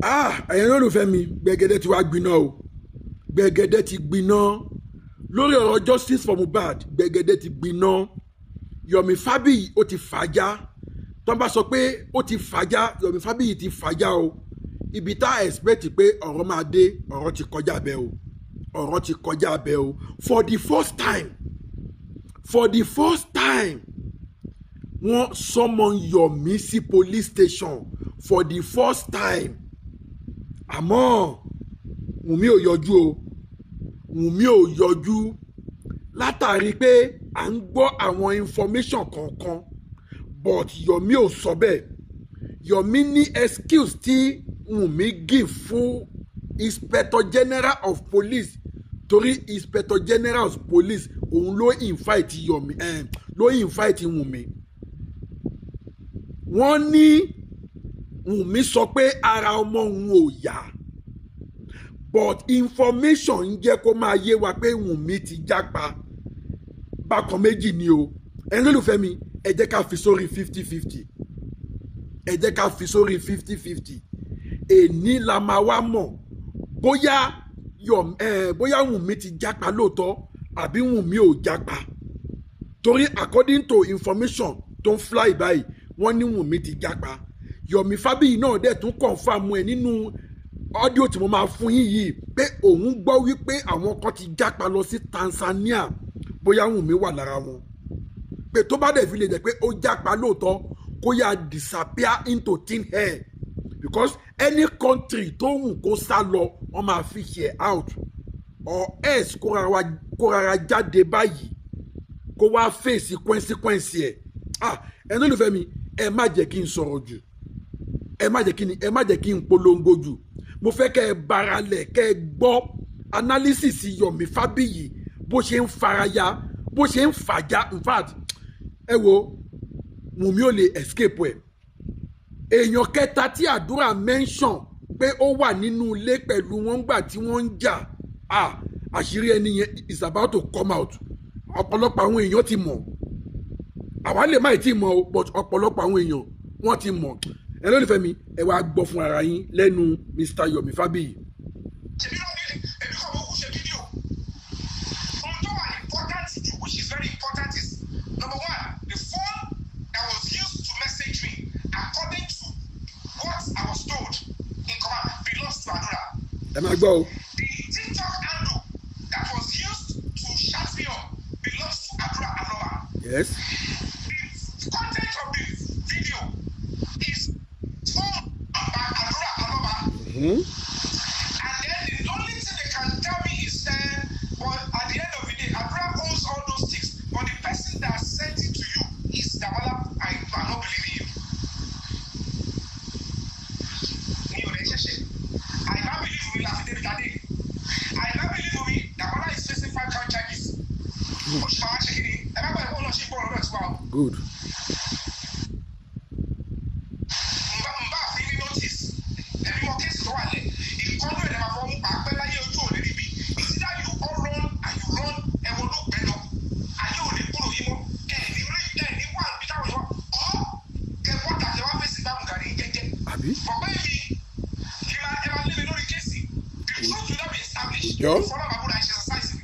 Ẹ̀yin olólùfẹ́ mi, gbẹ̀gẹ́dẹ́ ti wá gbiná o. Gbẹ̀gẹ́dẹ́ ti gbiná lórí ọ̀rọ̀ justice for Mohbad. Gbẹ̀gẹ́dẹ́ ti gbiná. Yomi Fabiyi ó ti fàájà. Tó ń bá sọ pé ó ti fàájà, Yomi Fabiyi ti fàájà o. Ibi tá a expect pé ọ̀rọ̀ máa dé, ọ̀rọ̀ ti kọjá bẹ́ẹ̀ o. Ọ̀rọ̀ ti kọjá bẹ́ẹ̀ o. For the first time, for the first time, wọ́n summon Yomi sí police station for the first time. Àmọ́ Wùnmí ò yọjú o. Wùnmí ò yọjú látàrí pé à ń gbọ́ àwọn information kọ̀ọ̀kan, but Yomi ò sọ bẹ́ẹ̀. Yomi ní excuse tí Wùnmí give fún Inspector General of Police, torí Inspector General of Police òun ló invite Yomi, ló invite Wùnmí. Wọ́n ní Wùnmí sọ pé ara ọmọ òun ò yá, but information ń jẹ́ kó máa yé wa pé Wùnmí ti jápa. Bákan méjì ni o. Ẹ̀yin olólùfẹ́ mi, ẹ jẹ́ ká fi sórí 50-50. Ẹ jẹ́ ká fi sórí 50-50. Èní la máa wá mọ̀ bóyá bóyá Wùnmí ti jápa lóòótọ́ àbí Wùnmí ò jápa, torí according to information tó ń fly báyìí, wọ́n ní Wùnmí ti jápa. Yomi Fabiyi náà dẹ̀ tún confirm ẹ̀ nínú audio tí mo máa fún yín yìí pé òun gbọ́ wípé àwọn kan ti jápa lọ sí Tanzania, bóyá Wùnmí wà lára wọn, pé tó bá dẹ̀ fi lè jẹ́ pé ó jápa lóòótọ́, kó yá disappear into thin air, because any country tó wù kó sá lọ, wọ́n máa fish ẹ̀ out, or else kó rárá jáde báyìí, kó wá face consequence ẹ̀. Ah, ẹni olùfẹ́ mi, ẹ má jẹ́ kí n sọ̀rọ̀ jù, ẹ má jẹ́ kí ni, ẹ má jẹ́ kí n polongo jù. Mo fẹ́ kẹ́ ẹ baralẹ̀, kẹ́ ẹ gbọ́ analysis Yomi Fabiyi, bó ṣe ń faraya, bó ṣe ń fàjà. In fact, ẹ wo, Wùnmí ò lè escape ẹ̀. Èèyàn kẹta tí Àdúrà mention pé ó wà nínú ilé pẹ̀lú wọn gbà tí wọ́n ń jà, ah, àṣírí ẹni yẹn is about to come out. Ọ̀pọ̀lọpọ̀ àwọn èèyàn ti mọ̀, àwa lè má tí ì mọ̀ o, but ọ̀pọ̀lọpọ̀ àwọn èèyàn wọ́n ti mọ̀. Ẹ lólùfẹ́ mi, ẹ wá gbọ́ fún ara yín lẹ́nu Mr. Yomi Fabiyi. Ṣèbí ló ní èmi kọ́ mo kú ṣe fídíò. Ohun tó wà important jù, which is very important, is number one, the phone that was used to message me, according to what I was told in command, belongs to Adura. Ẹ máa gbọ́ o. The TikTok handle that was used to shout me up belongs to Adura Aloba. The content of the video is owned by Adura Aloba. And then the only thing they can tell me is, but at the end of the day, Adura owns all those things. But the person that sent it to you is Damola. I am not believing you. Mi ò lè ṣẹ̀ṣẹ̀. I don't believe me láti débi tadé. I don't believe me. Damola is facing five count charges. Oṣù máa ṣe kí ni? Ẹ bá gbàgbé òun náà ṣe gbọ́ ọ̀rọ̀ náà tiwa o. Good. Nba fi ní notice ẹbí mọ case tó wà lẹ ìkọlù ẹ̀ máa fọwọ́ mú pàápẹ́ láyé ojú òní níbi. It's either you all run and you run, ẹ̀wọ̀n ló gbẹ lọ, ayé òní kúrò yín mọ́, ẹ̀ ní rí, ẹ̀ ní wà níbi táwọn yọ ọ́ kẹ bọ́tà kẹ wá fèsì bámu gàrí jẹjẹ. Àbí? Bọ̀pẹ́ mi ẹ máa lé mi lórí case, the truth will not be established. Ìjọ? Fọlọ́ bàbúrò àìṣe exercise mi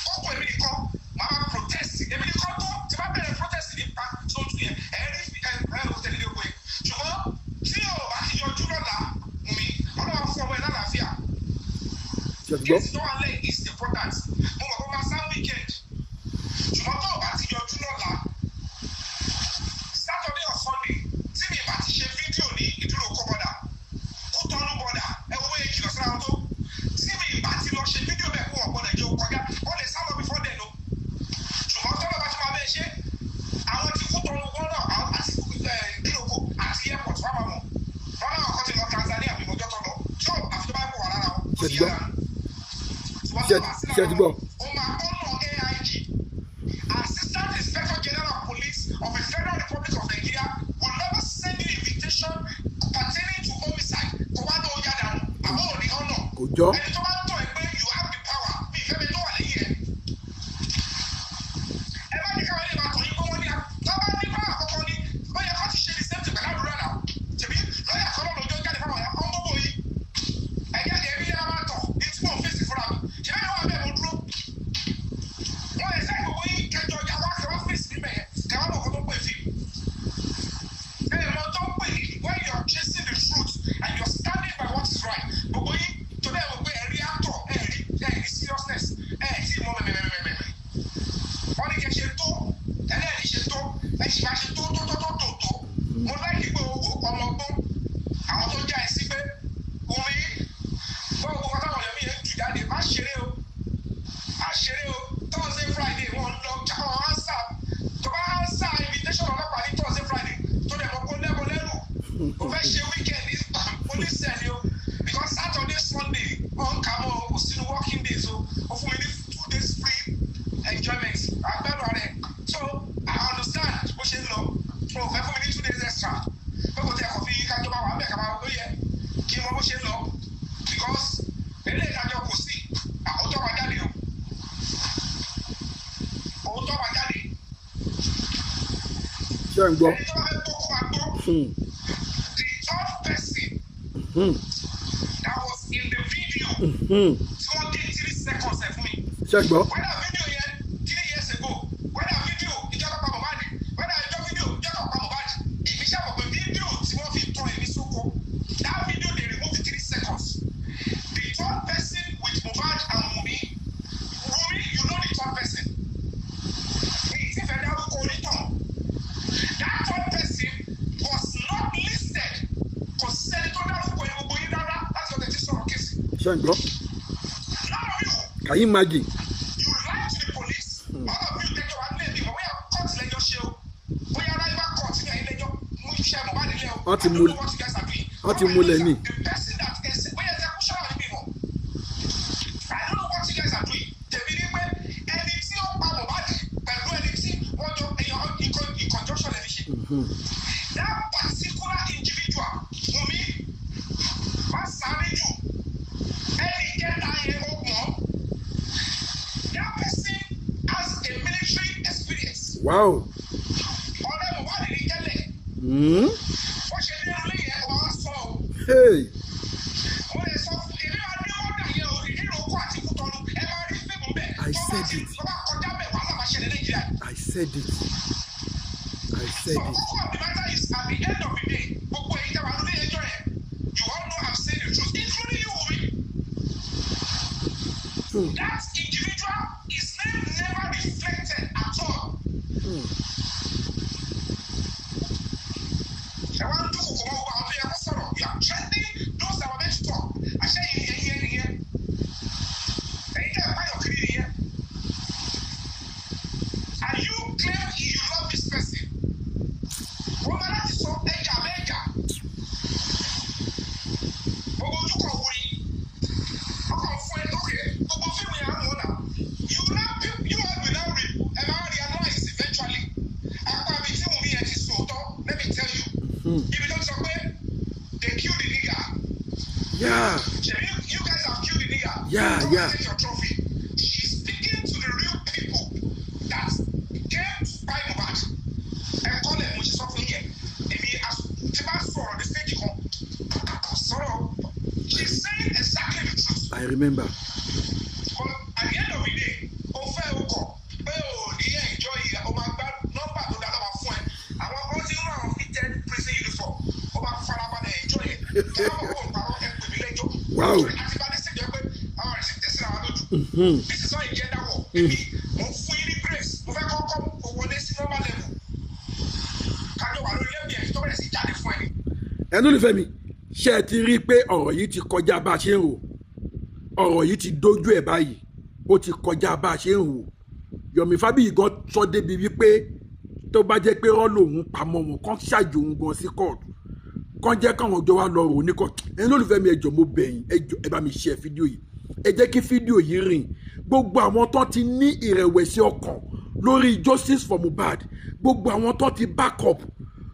kókó, èmi nìkan máa ma protest, èmi nìkan tó tí bá bẹ̀rẹ̀ protest nípa tó tún yẹn ẹ̀ rí ẹ̀ ẹ̀ ò tẹ̀lé oko yẹn. Ṣùgbọ́n tí o bá ti yọjú lọ́la mi, Ọlọ́run fún ọmọ ẹ̀ lálàáfíà. Ṣe ti gbọ́? Case tó wà lẹ́yìn is important. Mo mọ̀ kó máa sá weekend, ṣùgbọ́n tó o bá ti yọjú lọ́la, Saturday or Sunday, tí mi bá ti ṣe fídíò ní Ìdúró border, Kútọ́nù border, ẹ wo bóyá ìkìlọ̀ síra wọn tó, tí mi bá ti lọ ṣe fídíò bẹ́ẹ̀, kó wọ́n gbọ́dọ̀ jẹ́ kọjá, wọ́n lè sá lọ before then o. Ṣùgbọ́n tọ́lọ́ bá ti máa bẹ́ẹ̀ ṣe, àwọn tí Kútọ́nù gbọ́dọ̀ àti Ìdúró àti airport wọ́n máa mọ̀ wọ́n náà kọ́ ti lọ Tanzania bí mọ́jọ́ tó lọ tí ó àfi tó bá kó wà lára wọn. Ṣé ti gbọ́? Ṣé ti gbọ́? Ó máa honour AIG. Assistant Inspector General of Police of the Federal Republic of Nigeria will never send you invitation pertaining to homicide kó wá lóò yá dànù àbó òní honour. Kò jọ. Ẹni tó bá ń tọ̀ ẹ́ pé you have the power, bí ìfẹ́ mi tó wà lẹ́yìn ẹ̀. Ẹ má ní káwọn ilé máa tọ̀ yín pé wọ́n ní tó bá ní power àkọ́kọ́ ní ó yẹ kó ti ṣe the same thing pẹ̀lú Àdúrà náà. Tèmi lọ́yà kan náà lójó jáde fáwọn ọ̀yà kan. Weekend is police cell o, because Saturday, Sunday wọn kà mọ́ o sínú working days o. Ó fún mi ní 2 days free enjoyment, agbádùn rẹ̀. So I understand bó ṣe ń lọ. O fẹ́ fún mi ní 2 days extra pé kò tí a kò fi kájọ bá wà bẹ́ẹ̀ ká máa ó yẹ kí n mọ bó ṣe ń lọ, because eléyìí ìdájọ́ kò sí òótọ́ máa jáde o, òótọ́ máa jáde. Ṣé ń gbọ́? Ẹni tó bá fẹ́ gbọ́ kó máa gbọ́. The third person that was in the video tí wọ́n gé 3 seconds ẹ̀ fún mi. Ṣé ń gbọ́? Whether video yẹn 3 years ago, whether video ìjọba pa Mohbad, whether ìjọ video ìjọba pa Mohbad, èmi ṣàmọ̀ pé video tí wọ́n fi tọ́ èmi sóko, that video, they remove the 3 seconds. The third person with Mohbad and Wunmi, Wunmi, you know the third person. Mi ì tí fẹ́ dárúkọ onítàn. That third person was not listed. Kò sẹ́ni tó dárúkọ ẹ̀ gbogbo yín rárá láti ọ̀tẹ̀ tí sọ̀rọ̀ case. Ṣé ń gbọ́? None of you. Can you imagine? You lied to the police. All of you tẹjọ wa nílé mi mọ̀ bóyá court lẹ́jọ́ ṣe o, bóyá rival court ní ẹ̀yin lẹ́jọ́ mú iṣẹ́ Mohbad nílé o. Wọ́n ti I don't know what you guys are doing. Wọ́n ti múlẹ̀ ní. The person that is, bóyá execution ní mi mọ̀. I don't know what you guys are doing. Tèmi ní pé ẹni tí ó pa Mohbad pẹ̀lú ẹni tí wọ́n jọ èèyàn in conjunction lè fi ṣe. That particular individual, Wunmi, má sáré jù, ẹni kẹta yẹn ó mọ̀. That person has a military experience. Ọ̀rẹ́ Mohbad ní tẹ́lẹ̀. Wọ́n ṣe ní ilé yẹn, wọ́n á sọ o. Hey. Wọ́n lè sọ fún èmi máa ní mọ́dà yẹn o, ìdíròkọ àti Kútọ́nù, ẹ máa rí fíìmù bẹ́ẹ̀. I said it. Tó bá kọjá bẹ́ẹ̀, wàhálà máa ṣẹlẹ̀ Nàìjíríà. I said it. I said So it. kókó of the matter is, at the end of the day, gbogbo èyí tẹ́ wà lórí ẹjọ́ yẹn, you all know I'm saying the truth, including you, Wunmi. That individual, his name never reflected at all. Ẹ wá ń dúnkòkò mọ́ gbogbo àwọn tó yẹ kó sọ̀rọ̀. You are threatening those that were meant to talk. Àṣẹ yìí ẹ̀yin ẹ̀ nìyẹn. Ẹ̀yin tẹ́ ẹ̀ báyọ̀ kiri nìyẹn. And you claim you love this person. Wọ́n máa láti sọ ẹja mẹ́ja. Gbogbo ojú kan wúri. Ọkàn fún ẹ lókè. Gbogbo fíìmù yẹn á mọ̀ náà. You all will now ẹ máa realize eventually. Apá mi tí Wùmí yẹn ti sòótọ́, let me tell you. Ibi tó ti sọ pé they kill the nigga. Ṣebí you guys have killed the nigga. Come and take your trophy. She's speaking to the real people that came to buy Mohbad. Ẹ̀kọ́ lẹ̀ mo ṣe sọ fún yín yẹn. Èmi tí bá sọ̀rọ̀ ní stage kan, kò sọ̀rọ̀. She's saying exactly the truth. I remember. But at the end of the day, o fẹ́ o kọ̀ pé o ò ní enjoy ìyá, o máa gbá nọ́mbà tó dáná máa fún ẹ. Àwọn kan ti ń rán àwọn fitted prison uniform, o máa farabalẹ̀ enjoy ẹ̀. Ẹ má mọ̀ kó o parọ́, ẹ pè mí lẹ́jọ́. Àti bá dé stage pé àwọn rẹ̀ sì tẹ̀sí àwọn lójú. This is not a gender war. Èmi mo ń fún yín ní grace. Mo fẹ́ kọ́kọ́ kó wọlé sí normal level. Kájọ wà lórí level yẹn tó bẹ̀rẹ̀ sí jáde fún ẹni. Ẹnu olùfẹ́ mi, ṣé ẹ ti rí i pé ọ̀rọ̀ yìí ti kọjá bá a ṣe ń rò? Ọ̀rọ̀ yìí ti dójú ẹ̀ báyìí, ó ti kọjá bá a ṣe ń rò. Yomi Fabiyi gan sọ débi wípé tó bá jẹ́ pé rọ́ lòun pamọ́ wọn kán ṣàjò òun gan sí kóòtù, kán jẹ́ káwọn jọ wá lọ rò ní kóòtù. Ẹni olùfẹ́ mi, ẹ jọ̀ọ́, mo bẹ̀ yín, ẹ jọ̀ọ́, ẹ bá mi share fídíò yìí, ẹ jẹ́ kí fídíò yìí rìn. Gbogbo àwọn tó ti ní ìrẹ̀wẹ̀sì ọkàn lórí justice for Mohbad, gbogbo àwọn tó ti back up,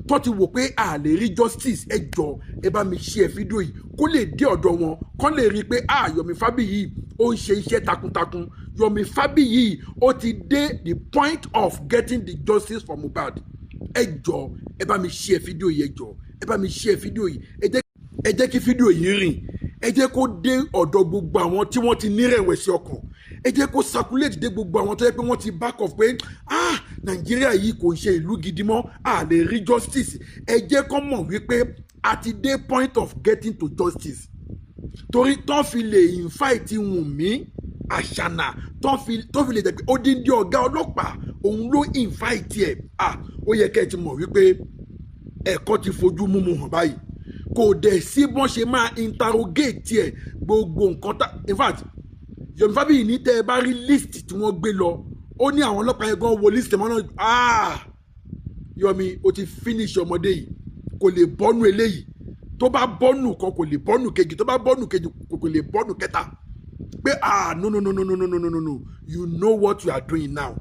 tó ti wò pé a lè rí justice, ẹ jọ̀ọ́, ẹ bá mi share fídíò yìí kó lè dé ọ̀dọ̀ wọn, kó lè rí i pé a Yomi Fabiyi ó ń ṣe iṣẹ́ takuntakun. Yomi Fabiyi ó ti dé the point of getting the justice for Mohbad. Ẹ jọ̀ọ́, ẹ bá mi share fídíò yìí, ẹ jọ̀ọ́, ẹ bá mi share fídíò yìí. Ẹ jẹ́ kí fídíò yìí rìn, ẹ jẹ́ kó dé ọ̀dọ̀ gbogbo àwọn tí wọ́n ti nírẹ̀wẹ̀sì ọkàn, ẹ jẹ́ kó circulate dé gbogbo àwọn tó yẹ pé wọ́n ti back off pé, ah, Nàìjíríà yìí kò ń ṣe ìlú gidi mọ́, a lè rí justice. Ẹ jẹ́ kó mọ̀ wípé a ti dé point of getting to justice, torí tán fi lè invite Wùnmí Àṣànà, tó fi lè jẹ́ pé odindi ọ̀gá ọlọ́pàá òun ló invite ẹ̀, ah, ó yẹ kẹ́ ẹ ti mọ̀ wípé ẹ̀kọ́ ti fojú múmu hàn báyìí. Kò dẹ̀ sí bọ́n ṣe máa interrogate ẹ̀, gbogbo nǹkan tá. In fact, Yomi Fabiyi ní tẹ́ ẹ bá rí list tí wọ́n gbé lọ, ó ní àwọn ọlọ́pàá yẹn gan wo list mọ́ náà. Ah, Yomi, o ti finish ọmọdé yìí, kò lè bọ́nú eléyìí. Tó bá bọ́nù kan kò lè bọ́nù kejì, tó bá bọ́nù kejì kò lè bọ́nù kẹta. Pé ah, no, no, no, no, no, no, no, no, no, no, you know what you are doing now.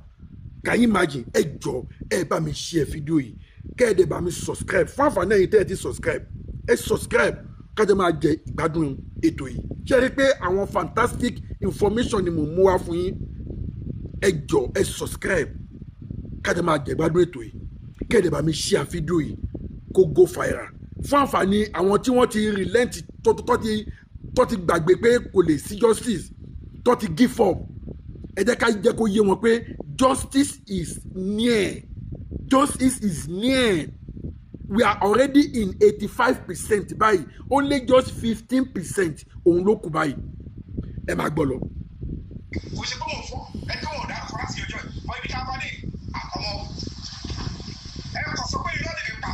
Can you imagine? Ẹ jọ, ẹ bá mi share fídíò yìí, kẹ́ ẹ dẹ̀ bá mi subscribe. Fún àǹfààní ẹ̀yin tẹ́ ẹ ti subscribe, ẹ subscribe kájọ máa jẹ ìgbádùn ètò yìí. Ṣé ẹ rí i pé àwọn fantastic information ni mò ń mú wá fún yín? Ẹ jọ, ẹ subscribe kájọ máa jẹ ìgbádùn ètò yìí, kẹ́ ẹ dẹ̀ bá mi share fídíò yìí kó go viral fún àǹfààní àwọn tí wọ́n ti relent, tó ti gbàgbé pé kò lè sí justice, tó ti give up. Ẹ jẹ́ ká jẹ́ kó yé wọn pé justice is near, justice is near. We are already in 85% báyìí, only just 15% òun ló kù báyìí. Ẹ máa gbọ́ lọ. Kò ṣe pé mò ń fọ ẹ tó wọn ò dárúkọ láti ọjọ́ yìí wọ́n ibi tá a bá dé àkọ́mọ́ ẹ kò sọ pé irọ́ lè mi pa.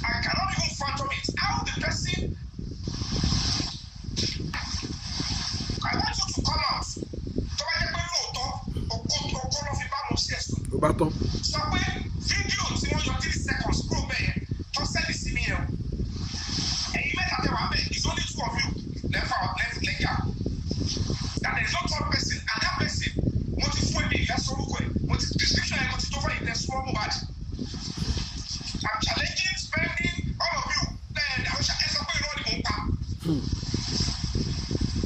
I cannot even fathom it how the person. I want you to come out. Tó bá jẹ́ pé lóòótọ́ okó okó ló fi bá mo sí ẹ̀sùn, Ló bá tán. Sọ pé fídíò tí wọ́n yọ 3 seconds kúrò bẹ́ẹ̀ yẹn tó send sí mi yẹn o, ẹ̀yin mẹ́ta tẹ wà bẹ́ẹ̀, it's only two of you lẹ́fà lẹ́jà, that there is no third person, and that person, mo ti fún ẹbí ìfẹ́ sórúkọ ẹ̀, mo ti description ẹ̀, mo ti tó fún ìtẹ́ súnmọ́ Mohbad. I'm challenging spending all of you ẹ̀ ẹ̀ sọ pé irọ́ ni mò ń pa.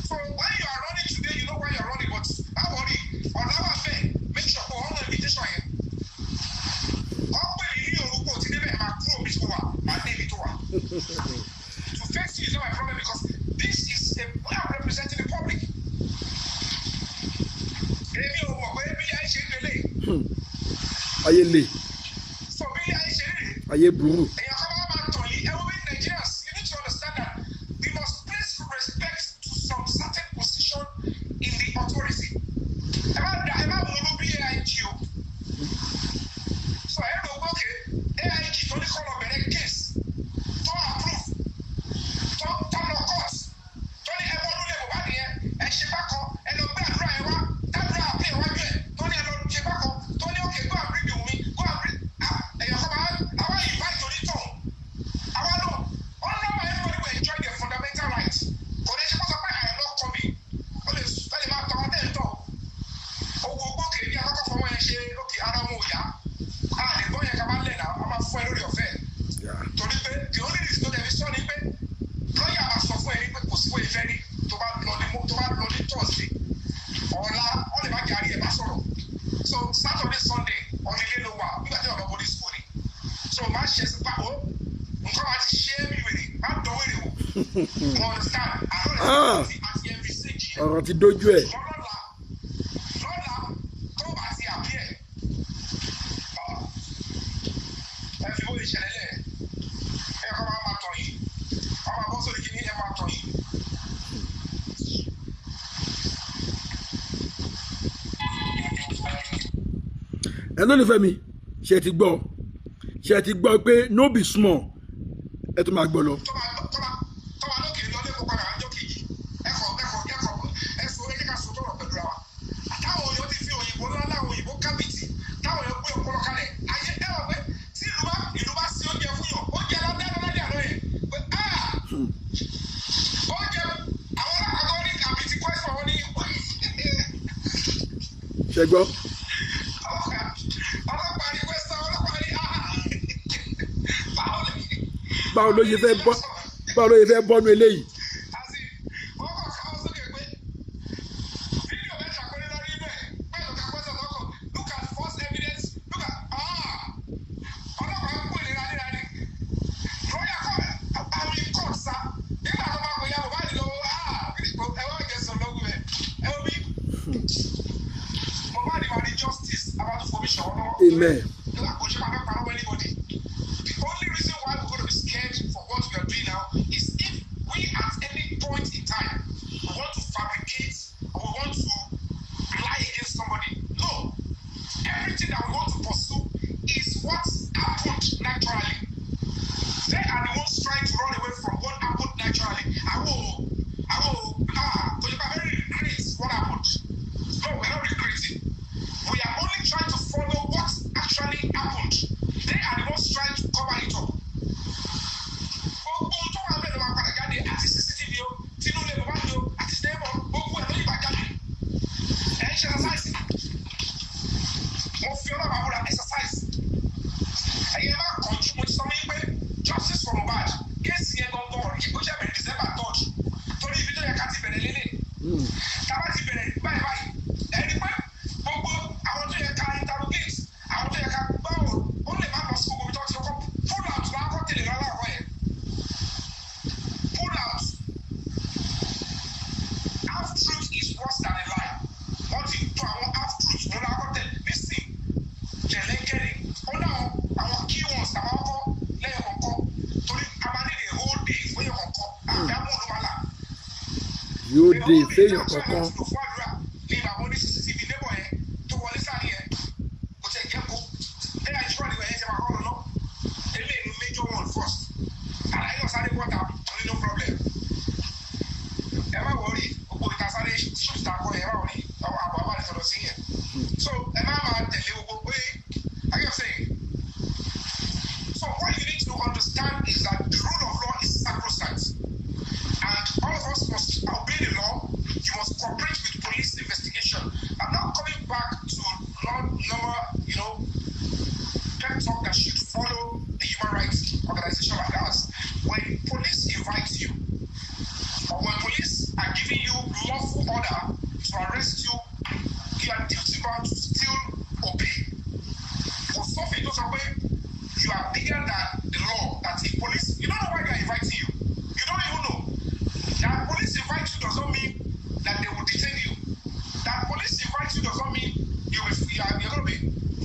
So when you are running today, you know why you are running, but má worry, ọ̀la wà bẹ́ẹ̀. Make sure pé ọ̀nà invitation yẹn wọ́n pè mí ní orúkọ tí débẹ̀ máa kúrò bí tó wà, máa dé ibi tó wà. To face you is not my problem because this is a way of representing the public. Èmi ò mọ̀ pé bí ayé ṣe ń lélẹ̀. Ayé le. So bí ayé ṣe ń lè. Ayé burú. Èèyàn kan bá máa tàn yín. Ẹ wo bí Nigerians, you need to understand that we must place respect to some certain position in the authority. Ẹ má da, ẹ má múlò bí AIG o. So ẹ rò ó pé AIG tó ní kọ́ lọ bẹ̀rẹ̀ case tó approve tó lọ court tó ní ẹ wọnú lé Mohbad yẹn, ẹ ṣe bákan, ẹ lọ gbé àdúrà yẹn wá, tàdúrà àpè iwájú ẹ, tó ní ẹ lọ ṣe bákan, tó ní okay, go and bring the Wunmi, go and bring, ah, èèyàn kan máa àwa invite onítọ̀hún, àwa lò wọn náà, everybody will enjoy their fundamental rights. Kò ní ṣe kó sọ pé I am not coming. Ó lè máa tọ́ ọ tẹ́ ń tọ̀ owó gbókè ní akọ́kọ́ fọwọ́ yẹn ṣe lókè ara wọn ò yá, a lè gbọ́ yẹn ká bá lẹ̀ náà, a máa fún ẹ lórí ọ̀fẹ́, torí pé the only reason tó dẹ̀ fi sọ ni pé lọ́ọ̀yà máa sọ fún ẹ ní pé kò sí wọ́n ìfẹ́ ní tó bá lọ ní Thursday, ọ̀la wọ́n lè má jẹ́ àrí ẹ̀ bá sọ̀rọ̀. So Saturday, Sunday, ọ̀nìlé ló wà nígbà tí bàbá bọ́dí school ni, so má ṣe sí pàbó nǹkan máa ti ṣe é bí wèrè, má dán wèrè wò. You understand? Àárọ̀ rẹ̀ àti ẹ̀mí séjì yẹn. Ọ̀rọ̀ ti dójú ẹ̀. Ṣùgbọ́n lọ́la lọ́la tó bá ti appear, ẹ fi bóyá ìṣẹ̀lẹ̀ lẹ̀, ẹ kọ́ máa máa tọ̀ yìí, wọ́n máa bọ́ sórí kíní, ẹ máa tọ̀ yìí. Ẹ lólùfẹ́ mi, ṣe ti gbọ́, ṣe ti gbọ́ pé no be small. Ẹ tún máa gbọ́ lọ. Tó bá lókè lọ lẹ́kọ̀ọ́ padà wájọ́ kejì, ẹ̀kọ́ ẹ̀kọ́ ẹ̀kọ́ ẹ̀sùn ẹ̀jẹ̀ ká sọ tọrọ pẹ̀lú ra wa. Táwọn èèyàn ti fi òyìnbó ńlá láwọn òyìnbó kábìtì, táwọn èèyàn gbé ọpọlọ kalẹ̀ ayé, ẹ wọ̀ pé tí ìlú bá sí oúnjẹ fún yàn, oúnjẹ lọ dáná lálẹ́ àná yẹn pé ah, oúnjẹ àwọn ọlọ́pàá tó ní àbìtì kwẹ́sì wọn ní. Ṣe gbọ́. Ọlọ́pàá ní kwẹ́sì, ọlọ́pàá ní ah, báwo lè Báwo ló ṣe fẹ́ bọ́nu eléyìí? As in, wọ́n kàn káwọ́ sókè pé fídíò mẹ́ta péré lórí inú ẹ̀ pẹ̀lú kakọ́sẹ̀ lọ́kọ̀. Look at first evidence, look at, ah, ọlọ́pàá ń pè léraléra ni lọ́yà kọ́ àmì court sá nígbà tó máa pè ya Mohbad lọ́wọ́. Ah, ẹ wá jẹ sọ lọ́wọ́ ẹ, ẹ wo bí Mohbad máa ní justice about fomi ṣọwọ́ lọ́wọ́. Amen. Kò ṣe máa fẹ́ parọ́ anybody. The only reason why we're going to be scared for what we are doing now is if we at any point in time we want to fabricate or we want to lie against somebody. No. Everything that we want to pursue is what happened naturally. They are the ones trying to run away from what happened naturally. I will, ah, to very regret what happened. No, we're not regretting. We are only trying to follow what actually Mohbad case yẹn gangan ó ṣe bẹ̀rẹ̀ December 3rd torí ibi tó yẹ ká ti bẹ̀rẹ̀ lélẹ̀. Tábà ti bẹ̀rẹ̀ báyìí báyìí ẹni pé gbogbo àwọn tó yẹ ká interrogate, àwọn tó yẹ ká gbọ́, ó lè má lọ sí gbogbo ibi tó ti kọ́kọ́ pull out lákọ́ tẹ̀lé lọ́lákọ́ yẹn. Pull out. Half truth is worse than a lie. Wọ́n ti tó àwọn half truth mú lákọ́ tẹ̀lé nísìn jẹ̀lẹ́kẹ̀rẹ̀. Ó ní àwọn key ones àwọn ọkọ lẹ́yìn kọ̀ọ̀kan torí a máa ní a whole day fún èèyàn kọ̀ọ̀kan àdámù ló máa là. Yóò dé fẹ́yàn kọ̀ọ̀kan. Ní bàbá oní CCTV neighbor yẹn tó wọlé sáré yẹn kò tẹ̀ jẹ́ kó lẹ́yìn àìsíwájú ìwé yẹn ti máa kọ́ lọ eléyìí major one first. Àlàyé náà sáré wọ́ta ní no problem. Ẹ má worry, gbogbo ìta sáré shoot ta kọ́ yẹn, ẹ má worry, àwọn àbọ̀ àbá lè sọ̀rọ̀ sí yẹn. So ẹ má máa tẹ̀lé gbogbo pé I get saying. So what you need to understand is that the rule of law is sacrosanct. And all of us must obey the law. You must cooperate with police investigation. I'm not coming back to normal, pep talk that should follow a human rights organization like ours. When police invite you, or when police are giving you lawful order to arrest you, you are duty bound to still obey. Kò sófin tó sọ pé you are bigger than the law, that if police, you don't know why they are inviting you. You don't even know. That police invite you does not mean that they will detain you. That police invite you does not mean you will, you are, you're gonna be,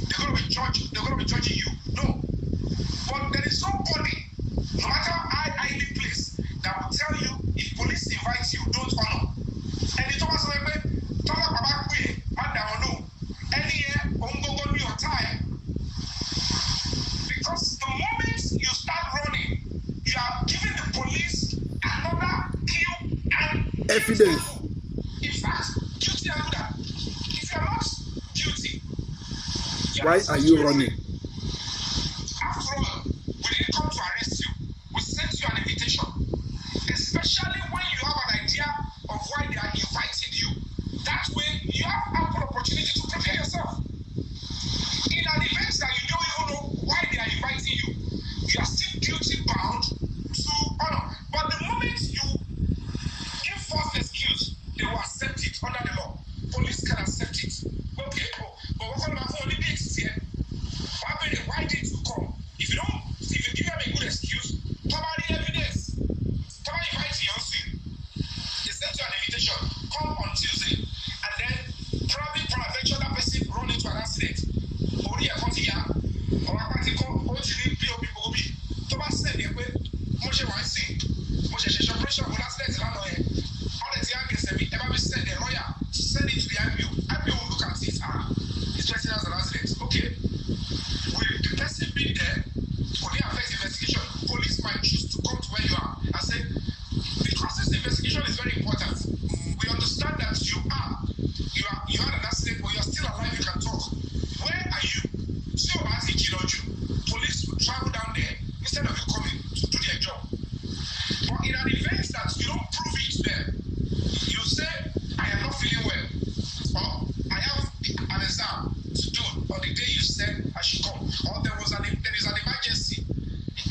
they're gonna be judged, they're gonna be judging you. No. But there is somebody, no matter how highly placed, that will tell you if police invite you, don't honor. Ẹni tó bá sọ pé tọ́lọ́pàá bá pè é, má dà wọ́n lóhùn. Ẹni yẹn, òun gbogbo ní ọ̀tá ẹ̀. Because the moment you start running, you are giving the police another kill and evidence. In fact, guilty angle that if you are not guilty, you Why are you running? After all, we didn't come to arrest you. We sent you an invitation. Especially when you have an idea of why they are inviting you. That way, you have ample opportunity to prepare yourself. In an event that you don't even know why they are inviting you, you are still duty bound to honor. But the moment you give false excuse, they will accept it under the law. Police can accept it. Okay, oh, but what kind of only dates here? Why did you come? If you don't, if you give them a good excuse, probably evidence. Probably invite you also. They sent you an invitation. Come on Tuesday, and then probably peradventure that person run into an accident. Orí ẹ̀kọ́ ti ya, ọ̀rọ̀ apá ti kọ́, ó ti ní pop gbogbo bí. Tó bá send ẹ pé mo ṣe wá ń sìn, mo ṣẹ̀ṣẹ̀ ṣe operation mo accident lánàá yẹn. Ọ̀rẹ́ ti á gẹ̀ẹ́sẹ̀ mi, ẹ bá mi send ẹ lawyer, send it to the IPO. IPO will look at it. Ah, this person has an accident. Okay. Will the person be there? Could it affect investigation? Police might choose to come to where you are and say, because this investigation is very important, we understand that you had an accident, but you are still alive, you can talk. Where are you? Tí o bá ti jìnnà jù, police will travel down there instead of you coming to do their job. But in an event that you don't prove it there, you say, I am not feeling well, or I have an exam to do on the day you said I should come, or there is an emergency,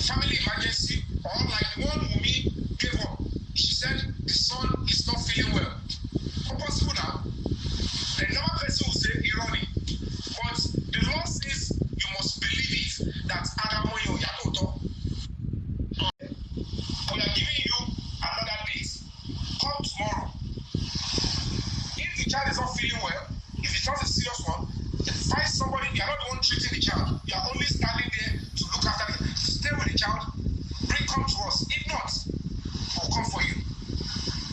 family emergency, or like one Wunmi gave up. She said the son is not feeling well. How possible now? The normal person will say irọ́ ni, but the law says you must believe it that ara wọn yóò yá lóòótọ́. We are giving you another date. Come tomorrow. If the child is not feeling well, if it's not a serious one, find somebody. You are not the one treating the child. You are only standing there to look after it. Stay with the child. Bring come to us. If not, we'll come for you.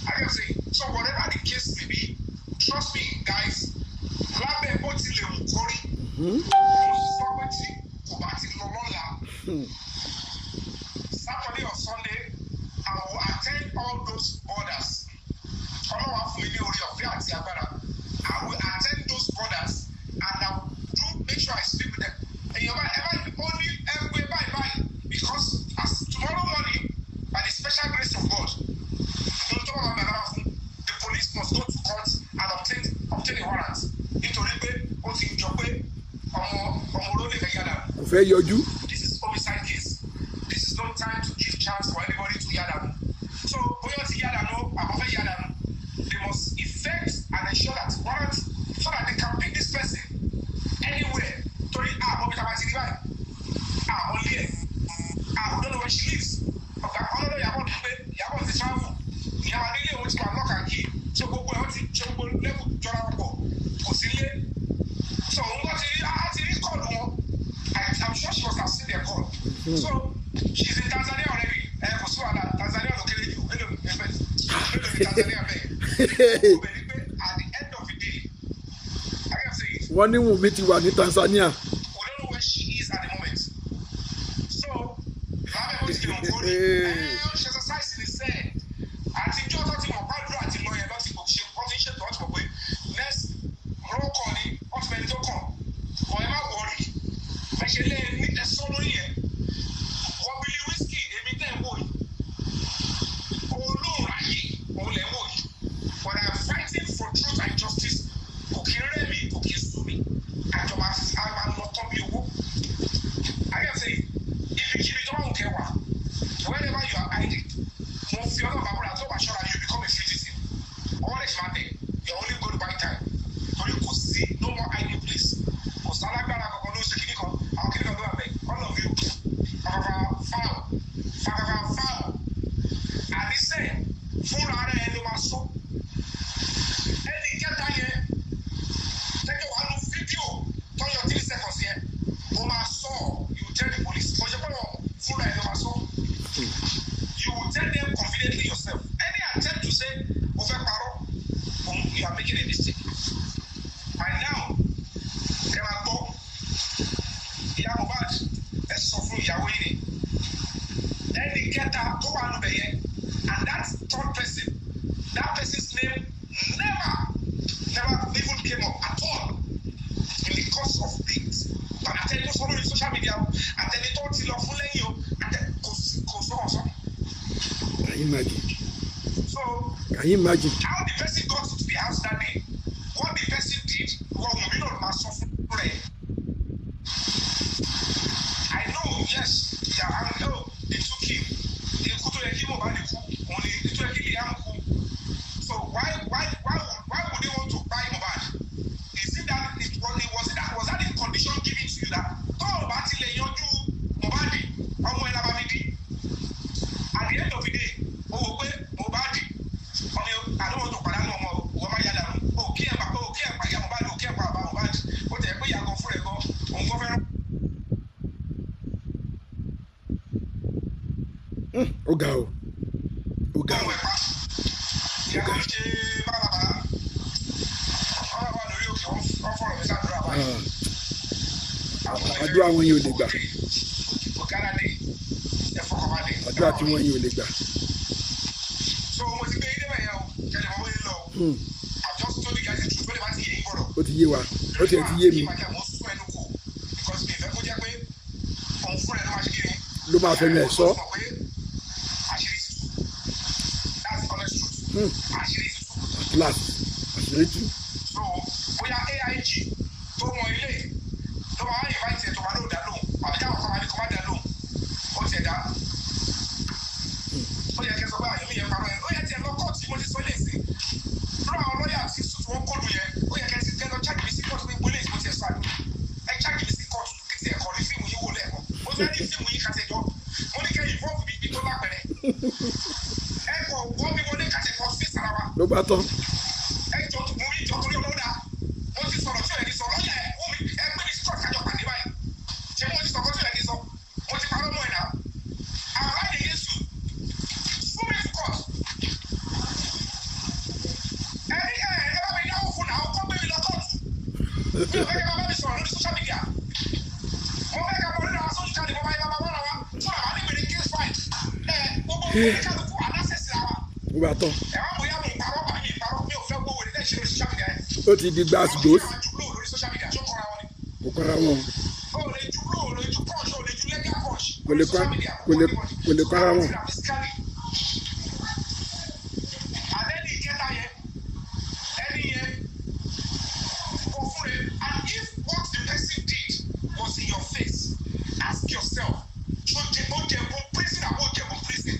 I can say, so whatever the case may be, trust me, guys. Lábẹ́ bó tilẹ̀ wù kó rí. Mo sọ pé tí kò bá ti lọ lọ́la, Saturday or Sunday, I will attend all those borders. Ọlọ́run á fún mi ní orí ọ̀fẹ́ àti agbára. I will attend those borders and I will do make sure I speak with them. Èèyàn bá ẹ bá ó ní ẹgbẹ́ báyìí báyìí because as tomorrow morning by the special grace of God, ohun tó bá wà bẹ̀rẹ̀ wá fún, the police must go to court and obtain a warrant. Nítorí pé ó ti jọ pé ọmọ ọmọ olóde fẹ́ yára. Kò fẹ́ yọjú. This is homicide case. This is no time to give chance Tanzania bẹ́ẹ̀. Ó bẹ̀rẹ̀ pé at the end of the day, I can say it. Wọ́n ní Wùnmí ti wà ní Tanzania. We don't know where she is at the moment. So, lábẹ́ bó ti lè kó rí, ẹ ó ṣe exercise ní sẹ́ẹ̀. Àtijọ́ tó ti mọ̀ gbàdúrà àti lọ yẹn lọ́ti ṣe wọ́n ti ń ṣètò wọ́n ti mọ̀ pé next roll call ni wọ́n ti fẹ́ni tó kàn. Ọ̀ ẹ má wọrí. Ẹ ṣe lé ní ẹ̀sọ́ lórí yẹn. Wọ́n bí wíṣkì èmi tẹ̀ ń wò yìí. Olóòrùn ayé òun lẹ̀ ń wò yìí. But I'm fighting for truth and justice. Kò kí ń rẹ̀ mí, kò kí ń sú mi. Àjọba a máa lọ tán bí owó. I can say, ibikíbi tó bá wù kẹ́ wà, wherever you are hiding, mo fi ọlọ́pàá búra tó bá ṣọ́ra, you become a fugitive. All is matter, you are only going to buy time. Torí kò sí no more hiding place. Kò sálágbára kankan ló ṣe kíní kan, àwọn kíní kan ló wà bẹ́ẹ̀. All of you, fafafa foul, fafafa foul. Àníṣe fúnra rẹ̀ ló máa sọ. Ẹnì kẹta yẹn, tẹ́jọ́ wà nù fídíò tọ́yọ̀ 3 seconds yẹn, ó máa sọ ọ́, you tell the police. Kò ṣe pé wọ́n fúnra ẹ̀ ló máa sọ. You will tell them confidently yourself. Any attempt to say o fẹ́ parọ́, you are making a mistake. And now, ẹ máa gbọ́, ìyá Mohbad, ẹ sọ fún ìyàwó yìí ni ẹnì kẹta tó wà nù bẹ̀ yẹn, and that third person, that person's name never never even came up at all in the course of things. But àtẹni tó sọ lórí social media o, àtẹni tó ti lọ fún lẹ́yìn o, àtẹ kò sí kò sọ̀rọ̀ sọ. Can you imagine? So Can you imagine? how the person got to the house that day, what the person did, wọ́n mú mi náà máa sọ fún rẹ̀. I know, yes, yeah, I know they took him. Ikú tó yẹ kí Mohbad kú, òun ni ikú tó yẹ kí Liam kú. So why would they want to buy Mohbad? Is it that it was it was it that was that the condition given to you that tó o bá ti lè yanjú Mohbad, ọmọ ẹ̀ lábàá mi di? At the end of the day, o wò pé Mohbad ọmọ àdéhùn tó pàdánù ọmọ òwò máa yá dànù. O kí ẹ̀ pa o kí ẹ̀ pa ìyá Mohbad, o kí ẹ̀ pa bàbá Mohbad. Ó tẹ̀ pé ìyá gan fúnra ẹ̀ gan, òun gan fẹ́ràn. Ó ga o, ó ga o. Ọmọ ẹ̀ pa. Ìyá kan ṣe bárabàrà. Wọ́n wà lórí òkè, wọ́n fọ̀rọ̀ mi sàdúrà báyìí. Ah, àdúrà wọn yìí ò lè gbà. Ọ̀gádàdé, ẹ fọkànbalẹ̀. Àdúrà tí wọ́n yìí ò lè gbà. So mo ti gbé yín débẹ̀ yẹn o, kẹ́lẹ́ mọ́ bóyá lọ o. I've just told you guys the truth, bẹ́ẹ̀ bá ti yẹ yín bọ̀rọ̀. Ó ti yé wa, ó tiẹ̀ ti yé mi. Mo sún ẹnu kò because mi ìfẹ́ kó jẹ́ pé òun fúnra ẹ̀ ló máa ṣe kí ni. Ló máa fẹnu ẹ̀ sọ. Àṣírí ti tú. That's the honest truth. Àṣírí ti tú. At last, àṣírí tú. So bóyá AIG tó mọ ilé tó máa wá invite ẹ̀ tó máa lóò dá lóhùn àbí káwọn kan máa ní kó má dá lóhùn, ó tiẹ̀ dá. Ó yẹ kí ẹ sọ pé àyẹ̀mí yẹn parọ́ yẹn, ó yẹ tiẹ̀ lọ kóòtù, mo ti sọ ilé ìsìn lọ́wọ́ àwọn lọ́ọ̀yà tí wọ́n kóòtù yẹn, ó yẹ kí ẹ ti kẹ́ lọ charge mi sí kóòtù pé gbólé ìsìn mo tiẹ̀ sọ àdúrà, ẹ charge mi sí kóòtù kí tiẹ̀ kọ́ ní fíìmù yìí wò lẹ́ẹ̀kan. Mo fẹ́ ní fíìmù yìí kàtẹ́ jọ, mo ní kẹ́ involve mi bí tó lápẹ̀rẹ̀, ẹ kọ̀ wọ́n mi wọlé kàtẹ́ kọ́ fíìsì ara wa. Ló bá tán. Ẹ jọ, mo mi jọ torí ọlọ́dà, mo ti sọ̀rọ̀ tí ò yẹ kí sọ lọ́yà, ẹ̀ wọ́n mi ẹ gbé mi sí kóòtù kájọ pàdé báyìí. Ṣé mo ti sọ̀rọ̀ tí ò yẹ kí sọ? Mo ti parọ́ mọ́ ẹ̀ náà. I'm lying against you. Sue me to court. Ẹ ní ẹ ẹ bá mi dáwọ́ fún náà, kó gbé mi lọ kóòtù. Mi ò fẹ́ kẹ́ bá mi sọ̀rọ̀ lórí social media. Mo fẹ́ kẹ́ bá orí náà sójú kalẹ̀, mo bá yẹ bá wọ́n ra wa fún àwọn àníbèrè case file ẹ gbogbo oníkàlùkù aláṣẹ̀sì ra wa. Ló bá tán. Ẹ wá bóyá mo parọ́ àbí mi parọ́, mi ò fẹ́ gbówó ní lẹ́sẹ̀ lórí social media yẹn. Ó ti di gbàsgbòs. Lórí social media tó kọ́ra wọn ni. Kò kọ́ra wọn. Ó lè ju blow, ó lè ju punch, ó lè ju legal punch. Kò lè kọ́ra wọn. Àlẹ́ ní ìkẹta yẹn, ẹni yẹn kò fún rẹ. And if what the person did was in your face, ask yourself, ṣó jẹ ó jẹ̀bù prison àbó jẹ̀bù prison?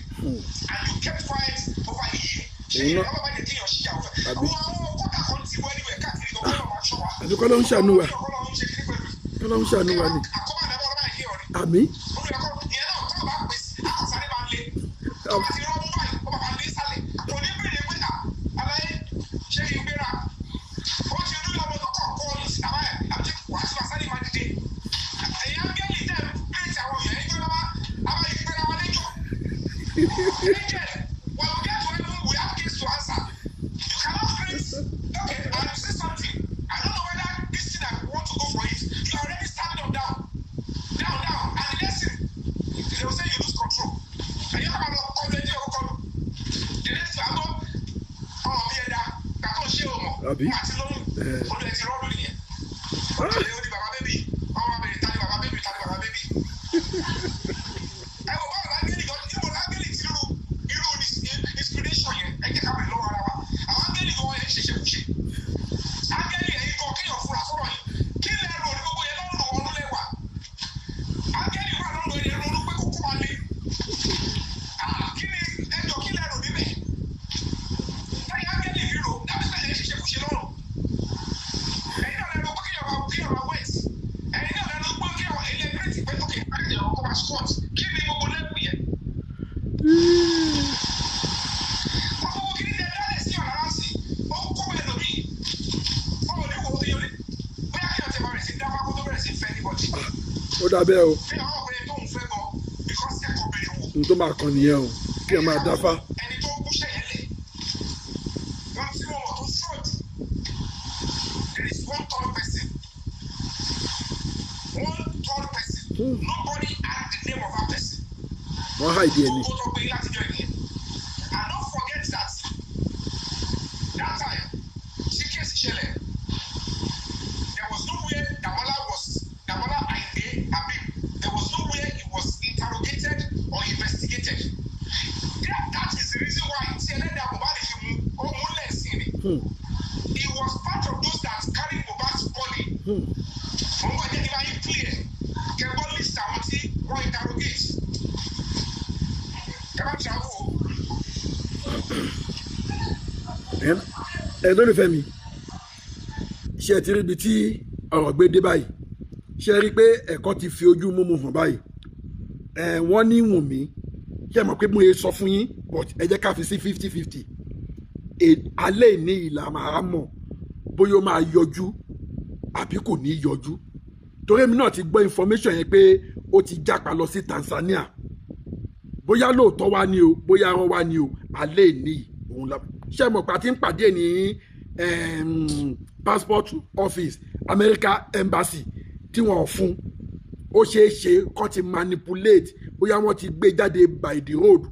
And you kept quiet over a year. Ṣé Òun náà- ìyá bàbá yẹn kéèyàn ṣíyàwó fẹ́? Àbí? Àwọn kọ́tà kan ti wọ anywhere káàkiri kan, kọ́ ló máa ṣọ́ wa. Àbí kọ́ ló ń ṣàánú wa? Kọ́ ló ń ṣe kíní pẹ̀lú. Kọ́ ló ń ṣàánú wa ni. Àkọ́bá àdàbọ̀ ọlọ́mọ yìí ọ̀rẹ́. Àmì. Olùyẹ̀kọ́ ìyẹn náà tó bá pèsè àkọsáré máa le. Tó bá ti rọ́ mú báyìí, ó máa lé sálẹ̀. Kò ní bèrè pé à aláyé ṣé kí n gbéra. Ó ti rí ọmọ tó kọ̀ kó ọyàn síta báyìí àti wàá sí wàá sáré máa dìde. Ẹ̀yin ángẹ́lì tẹ̀ ń pèsè àwọn èèyàn yín pé bàbá àbá yìí gbéra wa lẹ́jọ́. Angel, when we get to heaven, we have case to answer. Àbí? Wọ́n àti lóyún. Olú ẹ ti rọ́ọ̀lù nìyẹn. Ó di bàbá bébì. Wọ́n máa bèrè tani bàbá bébì, tani bàbá bébì. Ẹ wò báwo lágẹ́lì gan, níbo lágẹ́lì ti rú irú inspiration yẹn, ẹ jẹ́ ká bèrè lọ́wọ́ ara wa. Àwọn ángẹ́lì gan ẹ̀ ń ṣe ṣekúṣe. Ángẹ́lì ẹ̀yin gan kéèyàn fura sọ̀rọ̀ yìí. Kí lẹ rò ní gbogbo yẹn lọ́rùn ọ̀run lẹ́wà? Ángẹ́lì wà lọ́rùn ẹ̀ ronú pé kókó máa le. Kí ni ẹjọ́ kí lẹ rò níbẹ̀? Táyà ángẹ́lì fi rò, dábìsí ẹ̀ ń ṣe ṣekúṣe lọ́rùn. Ẹ̀yin náà lẹ rò pé kéèyàn máa wet. Ẹ̀yin náà lẹ rò pé kéèyàn ilé kírètì pé ókè kéèyàn kó máa squat. Kí ni gbogbo lẹ́kùn yẹn? Gbogbo kí ni ẹ dálẹ̀ sí ọ̀nà láti ó kó ẹlòmíì. Ó ní wo èèyàn lè bóyá kéèyàn ti máa bẹ̀rẹ̀ sí dáfá kó tó bẹ̀rẹ̀ sí fẹ́ anybody. Ó dàbẹ́ o. Kéèyàn wọ́n pé tóun fẹ́ gan because ẹ̀kọ́ bèrè wò. N tó máa kàn nìyẹn o, kí ẹ máa dáfá. Ẹni tó gúnṣẹ́ yẹn lẹ̀, wọ́n tí wọ́n mọ̀ tó ṣọ́ọ̀jù. There is one third person. One third person. Nobody had the name of that person. Wọ́n hide ẹ̀ ni. Gbogbo tó gbé látijọ́ ìyẹn. And don't forget that that time tí kéèsì ṣẹlẹ̀, there was nowhere Damola was, Damola Ayinde Habib, there was nowhere he was interrogated or investigated. That is the reason why tí ẹlẹ́dàá Mohbad fi mú ó múlẹ̀ sí ni. He was part of those that carried Mohbad's body. Mo ń bọ̀ jẹ́ kí n máa yín clear. Kẹ̀gbọ́n list àwọn tí wọ́n interrogate. Ẹ bá travel o. Ẹ lólùfẹ́ mi, ṣé ẹ ti rí ibi tí ọ̀rọ̀ gbé dé báyìí? Ṣé ẹ rí i pé ẹ̀kọ́ ti fi ojú múmu hàn báyìí? Wọ́n ní Wùnmí, ṣé ẹ mọ̀ pé mo yẹ sọ fún yín, but ẹ jẹ́ ká fi sí 50-50. Alẹ́ ìní ìlà máa mọ̀ bóyá ó máa yọjú àbí kò ní yọjú. Torí èmi náà ti gbọ́ information yẹn pé ó ti jápa lọ sí Tanzania. Bóyá lóòótọ́ wá ní o, bóyá arọ́ wá ní o, alẹ́ ìní òun la. Ṣé ẹ mọ̀ pé a ti ń pàdé ní passport office America embassy tí wọ́n fún. Ó ṣeé ṣe kó ti manipulate, bóyá wọ́n ti gbé jáde by the road,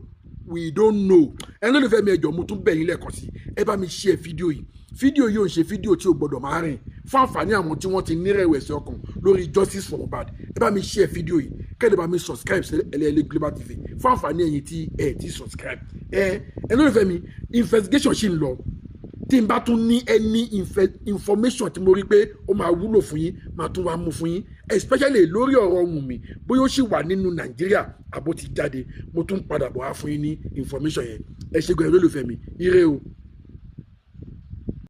we don't know. Ẹ lólùfẹ́ mi, ẹ jọ̀ọ́ mo tún bẹ̀ yín lẹ́ẹ̀kan sí, ẹ bá mi share fídíò yìí. Fídíò yìí ò ń ṣe fídíò tí o gbọ́dọ̀ máa rìn fún àǹfààní àwọn tí wọ́n ti nírẹ̀wẹ̀sì ọkàn lórí justice for Mohbad. Ẹ bá mi share fídíò yìí, kẹ́lẹ́ bá mi subscribe sí Ẹlẹ́ẹ̀lẹ́ Global TV fún àǹfààní ẹ̀yin tí ẹ ti subscribe. Ẹ lólùfẹ́ mi, investigation ṣì ń lọ. Tí n bá tún ní any information tí mo rí pé ó máa wúlò fún yín, máa tún wá mú fún yín, especially lórí ọ̀rọ̀ Wùnmí, bóyá ó sì wà nínú Nàìjíríà àbó ti jáde, mo tún padà bọ̀ wá fún yín ní information yẹn. Ẹ ṣé gan-an lólùfẹ́ mi, ire o.